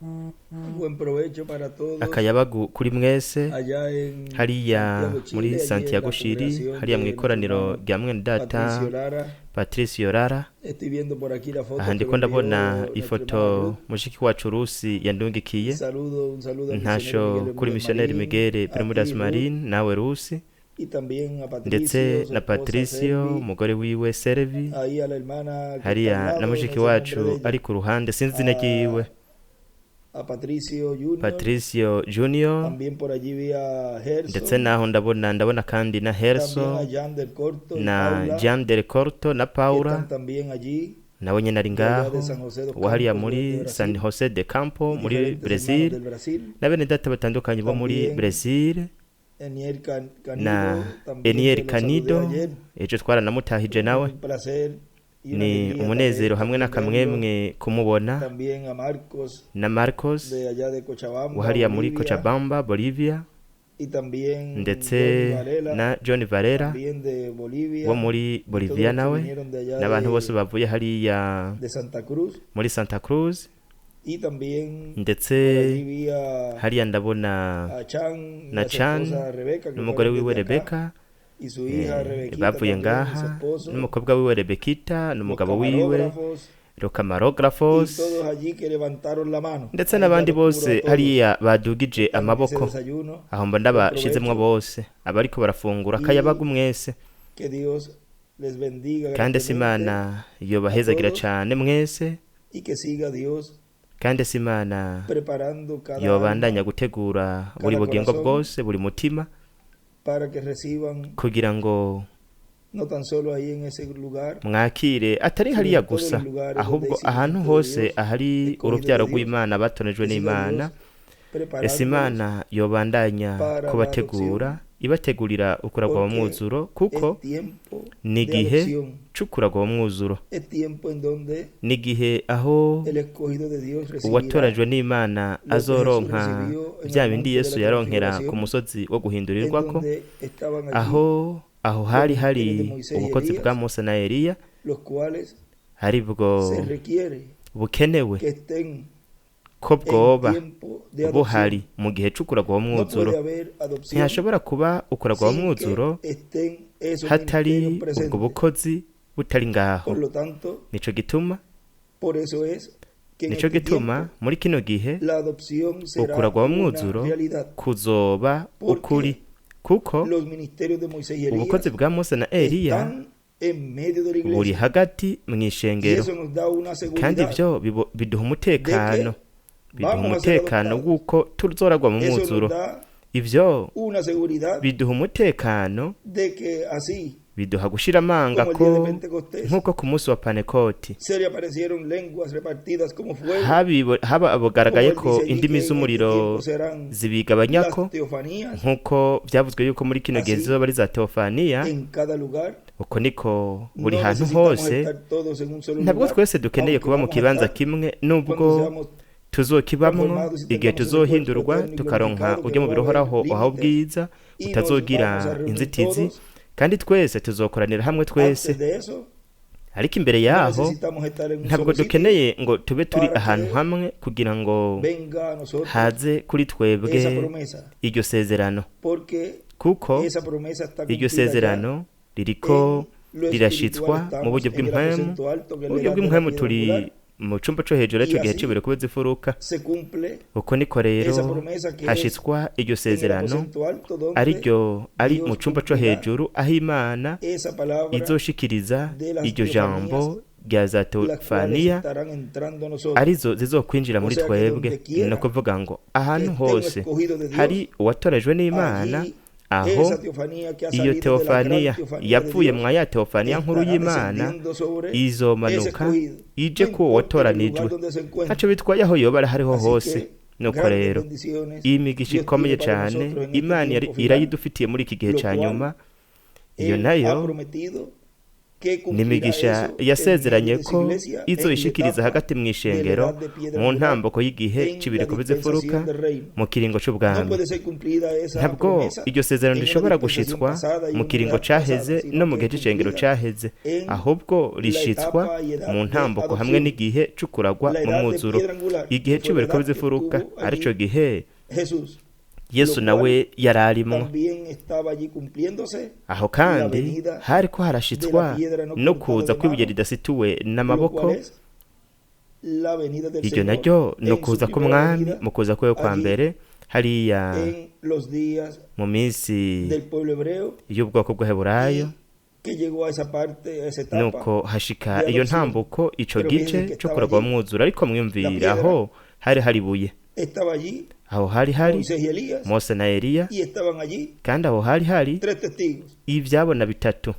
Buen provecho para todos Akayabagu kuri mwese allá en hariya Santiago, Chile, muri allí en la Santiago Shiri, congregación hariya mu de nuestro ikoraniro hermano rya mwene data Patricio Lara. Patricio Lara. Estoy viendo por aquí la foto Aha que ndiko me ndabona envió nuestra ifoto hermana Ruth. mushiki wacu Rusi yandungikiye. Un saludo al misionero Ntasho Miguel kuri Bermúdez missionnaire Marín, Miguel a Bermúdez ti, Ruth, Marín, nawe Rusi, y también a ndetse Patricio, su na esposa Patricio Selvi, umugore wiwe Servi, ahí a la hermana que está al hariya na lado, no mushiki sé el nombre de wacu ella, ari ku ruhande, sinzi izina ryiwe, a Patricio Junior, Patricio Junior. también por allí vi a Ndetse Gerson, naho ndabona kandi na también a Herso Jan del Corto y na Paula, Jean del Corto na que Paula, están también allí, nawe nyene ari de allá de ngaho, San José dos uwo hariya Campos muri de San Brasil, Jose de Campo y muri diferentes hermanos Brazil, del Brasil, na bene data batandukanye bo muri también Brazil, Eniel na Canido, también Eniel que lo saludé Canido, ayer. ejo twaranamutahije nawe. Un placer y una Ni alegría también, umunezero hamwe también verlo. n'akamwemwe kumubona, También a Marcos na Marcos de allá de Cochabamba, wahariya muri Bolivia, Cochabamba, Bolivia, y también ndetse Johnny Varela, na John Varela también de Bolivia, wo muri y todos Bolivia los que nawe, vinieron de allá n'abantu bose de, bavuye hariya de Santa Cruz, muri Santa Cruz, y también por ndetse allí vi a, hariya ndabona a Chan y na a su Chan esposa Rebeca, que n'umugore fueron wiwe desde acá, Rebecca, y su hija Rebequita bavuye también, y su ngaha, esposo, n'umukobwa wiwe Rebekita los n'umugabo wiwe, camarógrafos, y Rokamarographos, todos allí que levantaron la mano. ndetse Ahí ya n'abandi los cubro a bose todos. hariya badugije Están en ese amaboko. desayuno. Aho mba Buen ndabashizemwo provecho bose abariko barafungura akayabagu y mwese, que Dios les bendiga kandi se grandemente Imana a yobahezagira todos cane mwese, y que siga Dios kandi se Imana preparando cada yobandanya alma, gutegura buri cada bugingo corazón bwose, buri mutima, para que reciban kugira ngo no tan solo ahí en ese lugar, mwakire atari sino hariya en todos gusa, los lugares donde ahubwo hay ahantu simiente de hose Dios, ahari escogidos de uruvyaro Dios, rw'Imana batonejwe que siga n'Imana. Dios Ese preparándolos Imana yobandanya para la kubategura, adopción, ibategurira ukuragwa mu porque mwuzuro, kuko es tiempo ni de igihe adopción, c'ukuragwa mu mwuzuro, es tiempo en donde ni igihe aho el escogido de Dios recibirá uwatoranijwe n'Imana lo que Jesús azoronka recibió en vya el bindi monte de Yesu la yaronkera ku transfiguración, musozi wo en guhindurirwako, donde estaban allí aho los hari ministerios de hari Moisés y ubukozi bwa Elías, Mose na Eliya, los cuales aribwo se requiere bukenewe que estén ko en bwoba tiempo de buhari adopción. mu gihe c'ukuragwa No mwuzuro. puede haber adopción Ntihashobora kuba ukuragwa sin que mwuzuro estén esos hatari ministerios ubwo presentes. bukozi butari ngaho. Por lo tanto, Nico gituma por eso es que en nico este gituma tiempo muri kino gihe la adopción será ukuragwa una mwuzuro realidad, kuzoba ukuri, porque kuko los ministerios de Moisés y ubukozi Elías bwa Mose na Eliya están en medio de la buri iglesia. hagati Y mw'ishengero, eso nos da una kandi seguridad ivyo biduha de umutekano, que biduha vamos a ser umutekano adoptados. w'uko tuzoragwa mu Eso nos mwuzuro. da Ivyo una seguridad biduha umutekano, de que así biduha gushira amanga como el día de ko Pentecostés nk'uko ku munsi wa Pantekoti se le aparecieron lenguas repartidas como fuego, haba bugaragaye como él ko dice allí indimi que en este z'umuriro tiempo serán zibigabanyako, las teofanías, nk'uko vyavuzwe yuko muri kino gihe así zizoba ari za teofaniya. en cada lugar. Uko niko buri No hantu necesitamos hose, estar todos en un solo ntabwo lugar, twese dukeneye aunque kuba mu vamos a kibanza estar kimwe, nubwo cuando seamos tuzokibamwo transformados y igihe tengamos ese cuerpo tuzohindurwa eterno y tukaronka glorificado que ujya no mubiri va a haber uhoraho uhawe límites ubwiza y nos utazogira vamos a reunir inzitizi, todos. kandi twese tuzokoranira hamwe twese. Antes de eso, Ariko imbere no yaho necesitamos estar en un ntabwo solo sitio dukeneye ngo tube turi para ahantu que hamwe kugira ngo venga a nosotros haze kuri esa twebwe promesa, iryo sezerano, porque kuko esa promesa está iryo cumplida ya sezerano ririko en lo espiritual. rirashitswa mu Estamos buryo en el bw'impwemu. aposento alto, que Mu es la buryo edad de la bw'impwemu piedra turi angular, mu cumba co hejuru y arico gihe así c'ibiro kubeza imfuruka. se cumple Uko niko rero esa promesa que es hashitswa iryo en el sezerano aposento alto, donde ariryo ari Dios mu cumba co cumplirá hejuru aho Imana esa palabra izoshikiriza de las iryo jambo teofanías, rya za las cuales teofaniya estarán entrando a nosotros. arizo zizokwinjira O muri sea que twebwe. donde Ni quiera ukuvuga ngo que ahantu esté un hose escogido de Dios, hari uwatorejwe n'Imana, allí aho esa teofanía que ha iyo salido de la gran teofaniya teofanía de yavuye Dios mwa ya teofaniya nkuru estará y'Imana descendiendo sobre ese izomanuka escogido, ije no ku uwo importa el lugar watoranijwe, donde se ntaco encuentre. bitwaye aho yoba ari hariho Así hose. que Nuko grandes rero bendiciones iyi migisha Dios ikomeye tiene para cane nosotros en este Imana tiempo final, irayidufitiye muri iki gihe lo ca cual nyuma, iyo Él ha nayo prometido Que cumplirá N'imigisha eso en yasezeranye medio de su ko iglesia en la izoyishikiriza etapa hagati mu de la ishengero edad de piedra mu angular ntambuko y'igihe en la c'ibiriko bizifuruka dispensación del reino. mu kiringo No c'ubwami. puede ser cumplida esa Ntabwo promesa iryo sezerano en una rishobora dispensación gushitswa pasada y mu una kiringo edad pasada, caheze sino no mu que gihe es c'icengero cumplida caheze, en ahubwo la rishitswa etapa y edad mu de ntambuko hamwe adopción, n'igihe c'ukuragwa la mu edad de mwuzuro, piedra angular, igihe que fue la c'ibiriko edad que bizifuruka, tuvo arico allí gihe Jesús, Yesu lo nawe cual yari arimwo. también estaba allí cumpliéndose Aho la kandi venida hariko de la harashitswa piedra no no cortada kuza de kw'ibuye mano, ridasituwe lo n'amaboko. cual es la venida del Iryo Señor naryo ni en su ukuza primera k'umwami venida mu kuza kwiwe kwa allí mbere hariya en los días mu minsi del pueblo hebreo y'ubwoko bw'Abaheburayo. y que llegó a esa parte, a esa etapa Nuko hashika de iyo adopción. ntambuko, ico Pero fíjense gice que co estaba kuragwa allí mwuzura. Ariko la mwiyumvira piedra, aho hari hari ibuye, estaba allí aho hari hari Moisés y Elías Mose na Eliya, y estaban allí kandi aho hari hari tres testigos. ivyabona bitatu.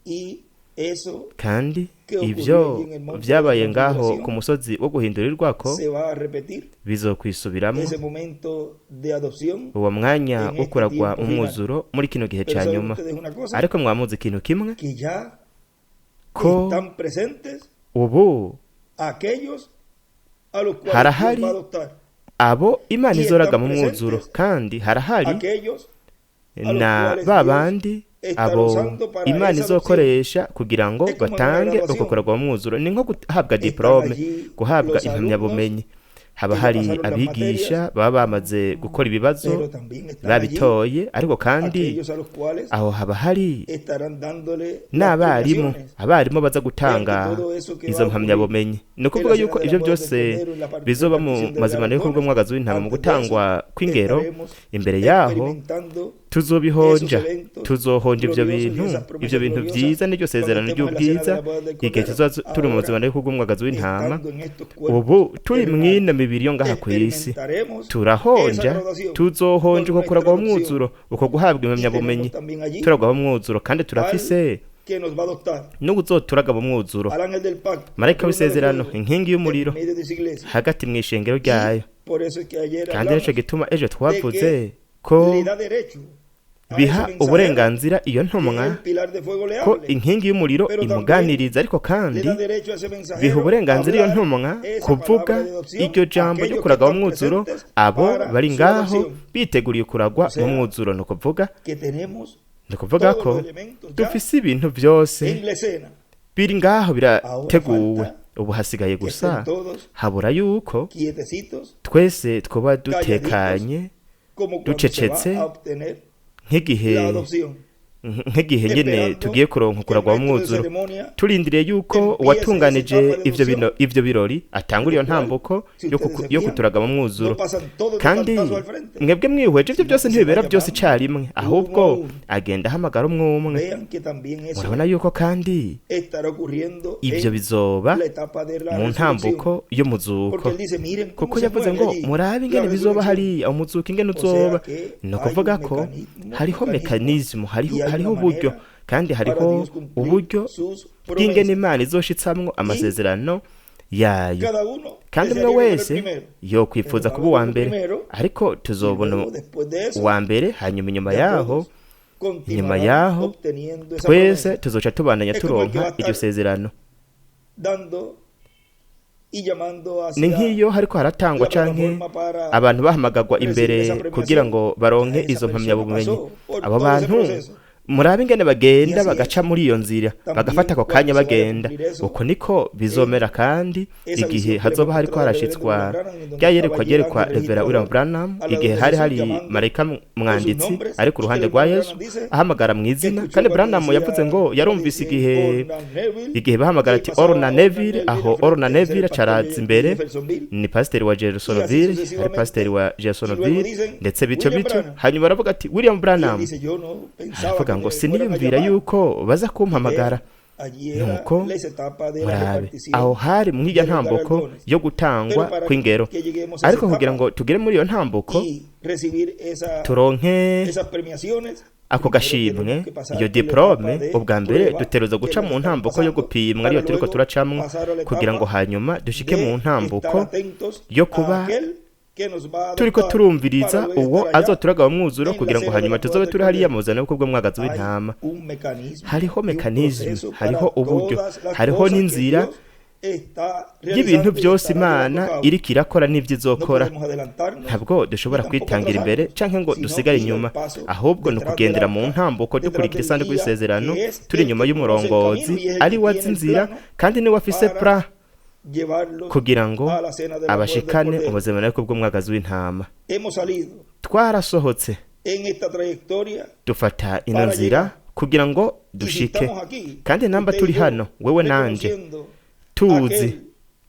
Y eso Kandi que ocurrió ivyo allí en el monte de la vyabaye ngaho ku transfiguración musozi wo guhindurirwako se va a repetir bizokwisubiramwo ese momento de adopción uwo mwanya en wo este kuragwa tiempo final. umwuzuro muri kino gihe Pero ca saben nyuma. ustedes una cosa, Ariko mwamuzi ikintu kimwe, que ya ko están presentes ubu aquellos a los cuales Dios harahari va a adoptar, abo Imana y izoraga están mu mwuzuro, presentes kandi harahari aquellos a los na cuales ba Dios bandi estará abo usando para Imana esa adopción. izokoresha kugira ngo Es como en una batange uko graduación. kuragwa mu mwuzuro. Ni nko guhabwa Están diplome, allí guhabwa los alumnos impamyabumenyi. Haba que ya hari pasaron las abigisha materias, baba bamaze gukora ibibazo pero también están allí babitoye, ariko kandi aquellos a los cuales aho haba hari estarán dándole las n'abarimu, premiaciones. abarimu baza Vean que gutanga todo eso que izo va a ocurrir mpamyabumenyi. Ni en ukuvuga la cena yuko de ivyo las bodas del byose Cordero, en la bizoba mu repartición de mazimano y'uko galardones, bw'umwagazi w'intama, mu antes de eso gutangwa kw'ingero, estaremos imbere yaho experimentando esos tuzobihonja, eventos tuzohonja ivyo gloriosos y bintu, esas ivyo promesas bintu gloriosas vyiza n'iryo cuando sezerano estemos en la cena de ry'ubwiza las bodas del igihe Cordero. tuzoba turi mu Ahora, mazimano y'uko bw'umwagazi w'intama. estando en estos cuerpos Ubu turi terrenales, mw'ino mibiri yo ngaha kw'isi, experimentaremos esa turahonja, graduación con tuzohonja uko nuestra kuragwa adopción. mwuzuro, uko guhabwa Y tenemos impamyabumenyi también allí turagwa mwuzuro. Kandi al turafise que nos va a adoptar, n'uwuzoturaga mu mwuzuro, al ángel del pacto, la marayika columna de w'isezerano, fuego inkingi en y'umuriro medio de su iglesia. hagati mw'ishengero Y ryayo. por eso es que ayer Kandi nico hablamos gituma ejo de twavuze que ko le da derecho a ese biha mensajero uburenganzira iyo que ntumwa el pilar de fuego le ko hable, inkingi y'umuriro pero también imuganiriza, ariko le kandi da derecho a ese biha mensajero uburenganzira iyo hablar ntumwa esa kuvuga palabra de adopción iryo a jambo ryo aquellos que kuragwa están mwuzuro presentes abo para bari su ngaho adopción. biteguriye kuragwa O mu sea, mwuzuro. Ni ukuvuga, que tenemos ni ukuvuga todos ko los elementos ya dufise ibintu byose en la escena. biri ngaho Ahora birateguwe. falta Ubu hasigaye que gusa estén todos habura yuko quietecitos, twese twoba calladitos, dutekanye, como cuando se va ducecetse, a obtener nk'igihe la adopción, nk'igihe nyene esperando tugiye kuronka que el kuragwa maestro de mwuzuro, ceremonia turindiriye yuko empiece esa uwatunganije etapa de ivyo bino adopción, ivyo birori atangura iyo lo cual, ntambuko si yo ustedes se yo fijan, kuturaga mu no mwuzuro. pasan todos de Kandi cantazo al frente, mwebwe mwihweje ivyo sino byose que se va ntibibera byose llamando icarimwe, uno a ahubwo uno. agenda ahamagara umwe umwe. Vean que también eso Murabona yuko kandi estará ocurriendo ivyo en bizoba la etapa de la mu resurrección. ntambuko y'umuzuko, Porque él dice, miren cómo kuko se yavuze mueve ngo allí murabe la ingene bizoba resurrección. hariya umuzuko ingene O sea uzoba. que Ni hay ukuvuga un ko mecanismo, hariho mecanismo mekanismo, hariho y hay hariho una uburyo, manera kandi para hariho Dios cumplir uburyo sus bw'ingene promesas. Imana izoshitsamwo Y amasezerano yayo. cada uno Kandi umwe desearía que fuera el wese primero, yokwifuza pero va a kuba uwa haber uno mbere, primero ariko y tuzobona luego después de eso uwa mbere, hanyuma inyuma ya yaho, todos inyuma continuarán yaho obteniendo esa twese promesa. tuzoca tubandanya Es como el que va turonka a iryo estar sezerano. dando y llamando Ni hacia nk'iyo hariko haratangwa la canke plataforma para abantu bahamagagwa recibir imbere esa kugira premiación. ngo baronke Ya esa izo persona mpamyabumenyi. pasó por Abo todo ese bantu proceso. murabe ingene Y bagenda así bagaca es muri iyo nzira, bagafata también ako kanya cuando se vaya a bagenda. cumplir eso Uko niko bizomera en kandi esa igihe visión que le hazoba fue hariko mostrada al reverendo harashitswa William Branham, en donde rya estaba yerekwa allí el ryerekwa ángel Revera William registrador Branham, al lado igihe de hari Jesús hari llamando marayika con sus mwanditsi nombres. ari ku Y que ruhande el rwa hermano Yesu Branham dice ahamagara mu que izina. escuchó Kandi cuando Branham yavuze decía, ngo cuando yarumvise decía igihe Orna Neville, igihe bahamagara que ati pasaba Orna Orna Neville, Neville aho al Orna frente de ser Neville el pastor acaraza de imbere, Jeffersonville, ni pasiteri wa y así Jeffersonville, ari sucesivamente. pasiteri wa Y luego Jeffersonville, dicen ndetse bityo William bityo. Branham. Hanyuma baravuga ati William Y él Branham, dice, yo no pensaba aravuga que ngo me fueran a siniyumvira llamar. yuko baza kumpamagara. Vean, allí era Nuko la etapa de la murabe repartición aho hari mw'irya de los ntambuko galardones. yo Pero gutangwa para kw'ingero, que lleguemos a esa ariko kugira etapa ngo tugere muri iyo ntambuko y recibir esa, turonke esas premiaciones, ako primero tenemos gashimwe, que pasar iyo por la etapa diplome, de ubwa mbere prueba duteruza que guca la mu estamos ntambuko yo pasando gupimwa para ariyo turiko luego turacamwo, pasar a la kugira ngo etapa hanyuma dushike mu de estar ntambuko atentos yo a kuba aquel que nos va a Turiko adoptar turumviriza para luego uwo estar allá azoturaga umwuzuro en la kugira ngo cena de hanyuma las tuzobe bodas del turi hariya Cordero. mu buzana bwo bw'umwagazi Hay w'intama. un mecanismo Hariho y un mekanisme, proceso hariho para uburyo, todas las hariho cosas que n'inzira Dios está y'ibintu realizando y byose estará llevando Imana a cabo. iriko irakora n'ivyo No izokora. podemos adelantarnos Ntabwo ni dushobora tampoco kwitangira imbere atrasarnos, canke ngo sino dusigare ir al inyuma, paso ahubwo ni detrás del ukugendera mu arca, ntambuko detrás dukurikira del isanduku guía, y'isezerano, que es turi el inyuma que conoce el y'umurongozi camino y es el ari que we tiene azi el inzira plano kandi niwe afise para plan llevarlos kugira ngo a la cena de las bodas del abashikane Cordero. ubuzima nabwo bw'umwagazi w'intama. Hemos salido Twarasohotse en esta trayectoria dufata ino para nzira llegar. kugira ngo Y si dushike, estamos aquí, kandi namba usted turi y yo, hano wewe nanje reconociendo tuzi aquel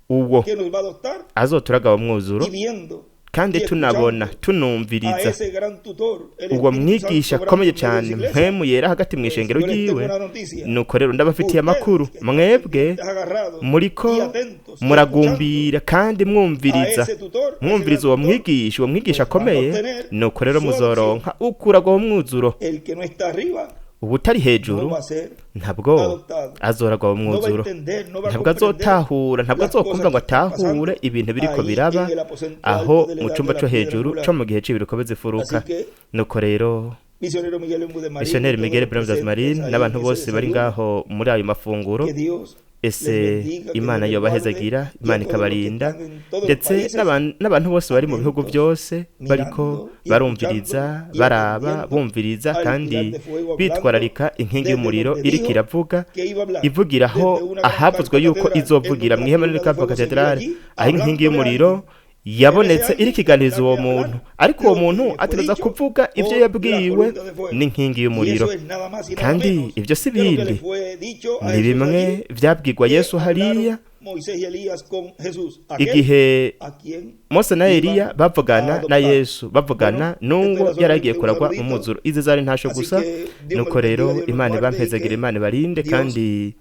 uwo que nos va a adoptar azoturaga umwuzuro y viendo kandi y tunabona escuchando a tunumviriza ese gran tutor, el uwo Espíritu mwigisha Santo akomeye obrando en medio de su cyane iglesia, mpemu yera hagati mu pues ishengero yo les tengo ryiwe. una noticia. Nuko rero ndabafitiye amakuru, Ustedes que están mwebwe pendientes, agarrados y muriko atentos, escuchando muragumbira kandi a mwumviriza ese tutor, ese gran mwumviriza uwo tutor, mwigisha, uwo mwigisha pues van a akomeye. obtener Nuko rero su adopción. muzoronka ukuragwa umwuzuro. El que no está arriba Ubutari no hejuru va a ser ntabwo adoptado. azoragwa No va a umwuzuro, entender, no va a ntabwo comprender azotahura, ntabwo las cosas azokumva ngo que están atahure pasando ibintu biriko ahí biraba en el aposento aho alto de la mu edad cumba de co la piedra hejuru angular. co mu gihe c'ibiruko bizifuruka. Así que, Nuko rero misionero Miguel Bermúdez Marín y missionnaire todos Miguel los Bermúdez presentes Marín ahí n'abantu en ese bose bari desayuno, ngaho muri ayo mafunguro, que Dios les ese bendiga, que Imana Dios les guarde yobahezagira, y a Imana todos los que ikabarinda, están en todos los ndetse países n'abantu bose bari mu bihugu atentos, byose bariko mirando y barumviriza, escuchando y baraba, atendiendo bumviriza al kandi pilar de fuego hablando bitwararika inkingi desde y'umuriro donde iriko dijo iravuga, que iba a hablar, ivugira aho desde una gran ahavuzwe carpa yuko catedral, en izovugira donde mu la ihema columna de Campo fuego se vio Cathedral, allí aho inkingi hablándole a y'umuriro alguien. Pero ese yabonetse alguien iriko iganiriza tendrá uwo que muntu, hablar ariko uwo lo que muntu le fue ategerezwa dicho kuvuga ivyo por la yabwiwe columna de fuego. n'inkingi Y y'umuriro. eso es nada más y nada Kandi menos ivyo si que lo que le bindi, fue dicho a ni Jesús bimwe allí, vyabwirwa que Yesu hariya hablaron Moisés y Elías con Jesús, aquel igihe a quien Mose na iban Eliya a bavugana na adoptar. Yesu, bavugana Bueno, esto n'uwo era yari agiye solamente un kuragwa mu saludito. mwuzuro. Izi zari ntasho Así gusa. que Dios me Nuko los bendiga, rero Dios los Imana guarde y ibampezagire, que Imana ibarinde, Dios kandi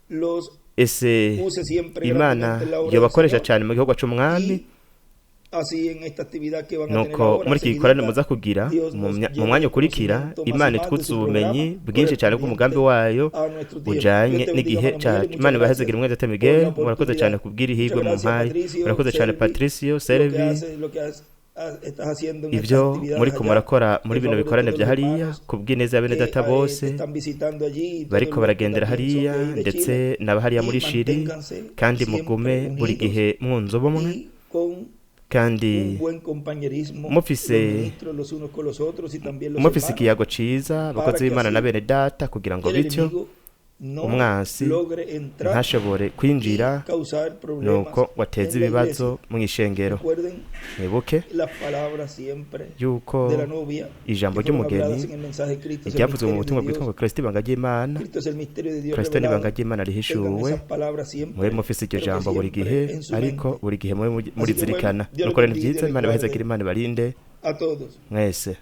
los ese use siempre Imana grandemente en la obra del yobakoresha Señor. cyane mu gikorwa c'umwami. Y así en esta actividad que van a tener Nuko ahora, muri iki gikorane seguidita, muza kugira Dios mu nos mya- mu llene mwanya de ukurikira, conocimiento más y Imana más de itwutse su ubumenyi programa bwinshi cyane bw'umugambi correspondiente wayo a nuestro tiempo. Dios bujanye te bendiga, n'igihe hermano Miguel, y cacu. muchas Imana gracias ibahezagire mwene data por Miguel, la murakoze cyane oportunidad. kubw'irihirwe Muchas gracias, mumpaye, Patricio, murakoze cyane Servi, Patricio lo que Servi, haces, lo que estás haciendo en estas ivyo actividades muriko allá, murakora muri en bino favor de bikorane todos vya los hariya hermanos kubw'ineza ya bene que data te bose están visitando allí y todos bariko los que baragendera también son hariya de ahí de ndetse Chile. n'abahariya Y muri Shiri, manténganse kandi siempre mugume buri unidos gihe mwunze ubumwe y con kandi un buen compañerismo, los mufise ministros los unos con los otros y también los mufise hermanos, ikiyago ciza para abakozi que b'Imana na así bene data kugira ngo el bityo enemigo no umwansi logre entrar ntashobore y kwinjira causar problemas nuko wateze en la ibibazo iglesia. mu ishengero. Recuerden Mwibuke las palabras siempre yuko de la novia ijambo que fueron ry'umugeni habladas en el mensaje Cristo es el ryavuzwe mu misterio de butumwa bwitwa Dios. ngo Kristo ibanga ry'Imana, Cristo es el misterio de Dios Kristo ni ibanga revelado. ry'Imana Tengan rihishuwe. esas palabras Mube siempre, mufise iryo pero que jambo buri siempre gihe, en su ariko mente. buri gihe mube Así que murizirikana. bueno, Dios les Nuko rero ni bendiga, vyiza, Dios les Imana ibahezagire, guarde Imana ibarinde a todos. mwese.